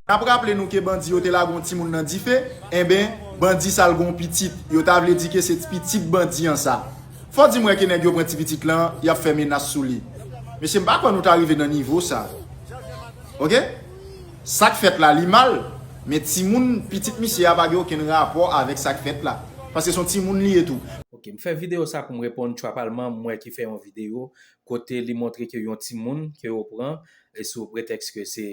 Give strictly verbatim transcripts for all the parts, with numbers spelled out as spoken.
N ap raple nou ke bandi yo te lage yon timoun nan dife, enben, bandi sa l gen yon pitit. Yo ta vle di ke se pitit bandi an sa. Fò di m wè ke nèg yo pran ti pitit lan, y ap fè menas sou li. Mesye, m pa kwè nou ta rive nan nivo sa. Oke? Sa k fèt la, li mal, men timoun, pitit misye a pa gen okenn rapò avèk sa k fèt la. Paske se yon timoun li ye tou. Ok, m fè videyo sa pou m reponn Trapalman, m wè ki fè yon videyo kote li montre ke yon timoun ke yo pran e sou pretèks ke se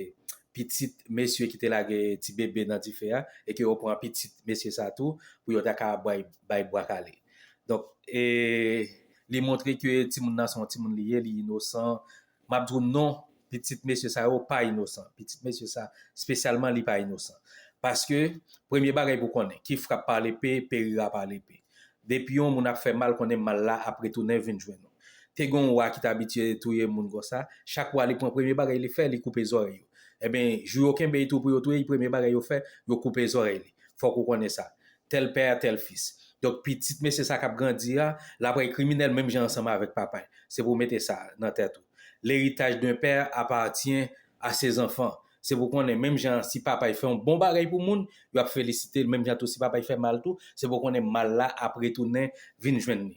pitit mesye ki te lage ti bebe nan dife a e ke yo pran pitit mesye sa tou pou yo ta ka bay, bay bwa kale. Donk, e, li montre ke timoun nan se yon timoun li ye, li inosan. M ap di w non, pitit mesye sa yo pa inosan. Pitit mesye sa, espesyalman, li pa inosan. Paske, premye bagay pou konnen, qui frappe par l'épée périra par l'épée. Depi yon moun ap fè mal, konnen mal la ap retounen vin jwenn ou. Te gen yon wa ki t abitye touye moun konsa, chak wa li pran premye bagay li fè, li koupe zòrèy yo. Ebyen, jou yo kenbe l tou pou yo touye l, premye bagay yo fè, yo koupe zòrèy li. Fòk ou konnen sa. Tel père, tel fils. Donk, pitit mesye sa k ap grandi a, l ap ray kriminèl menm jan ansanm avèk papa l. Se pou w mete sa nan tèt ou. L'héritage d'un père appartient à ses enfants. Se pou w konnen, menm jan si papa l fè yon bon bagay pou moun, yo ap felisite l, menm jan tou si papa l fè mal tou, se pou w konnen mal la ap retounen vin jwenn li.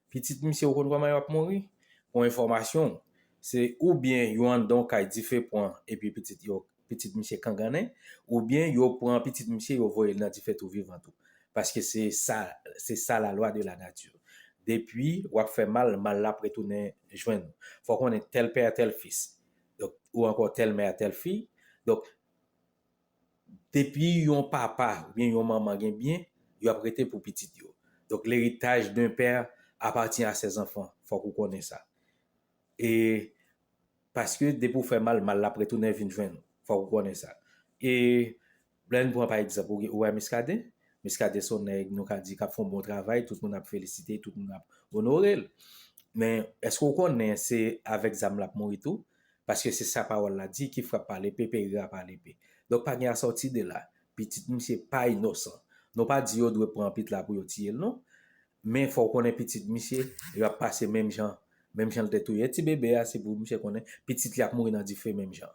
Pitit misye, ou konn kòman yo ap mouri? Pou enfòmasyon w, se oubyen yo anndan yon kay dife pran epi pitit yo, pitit misye kangannen, oubyen yo pran pitit misye, yo voye l nan dife tou vivan tou. Paske se sa, se sa la loi de la nature. Depi w ap fè mal, mal la ap retounen jwenn ou. Fò w konnen tel père, tel fils. Donk, ou ankò tel mère, tel fille. Donk, depi yon papa oubyen yon manman gen byen, yo ap rete pou pitit yo. Donk, l'héritage d'un père appartient à ses enfants. Fòk ou konnen sa. E paske depi w fè mal, mal la ap retounen vin jwenn ou. Fòk ou konnen sa. E lè n pran pa egzanp, ou, ou wè Miskaden? Miskaden se yon nèg nou ka di k ap fè yon bon travay, tout moun ap felisite, tout moun ap onore l. Men, èske w konnen se avèk zam l ap mouri tou? Paske se sa pawòl la di, qui frappe par l'épée périra par l'épée. Donk, pa gen a sòti de la. Pitit misye pa inosan. Nou pa di yo dwe pran pitit la pou yo tiye l, non. Men fò w konnen pitit misye, yo ap pase menm jan, menm jan l te touye ti bebe a, se pou misye konnen, pitit li ap mouri nan dife menm jan.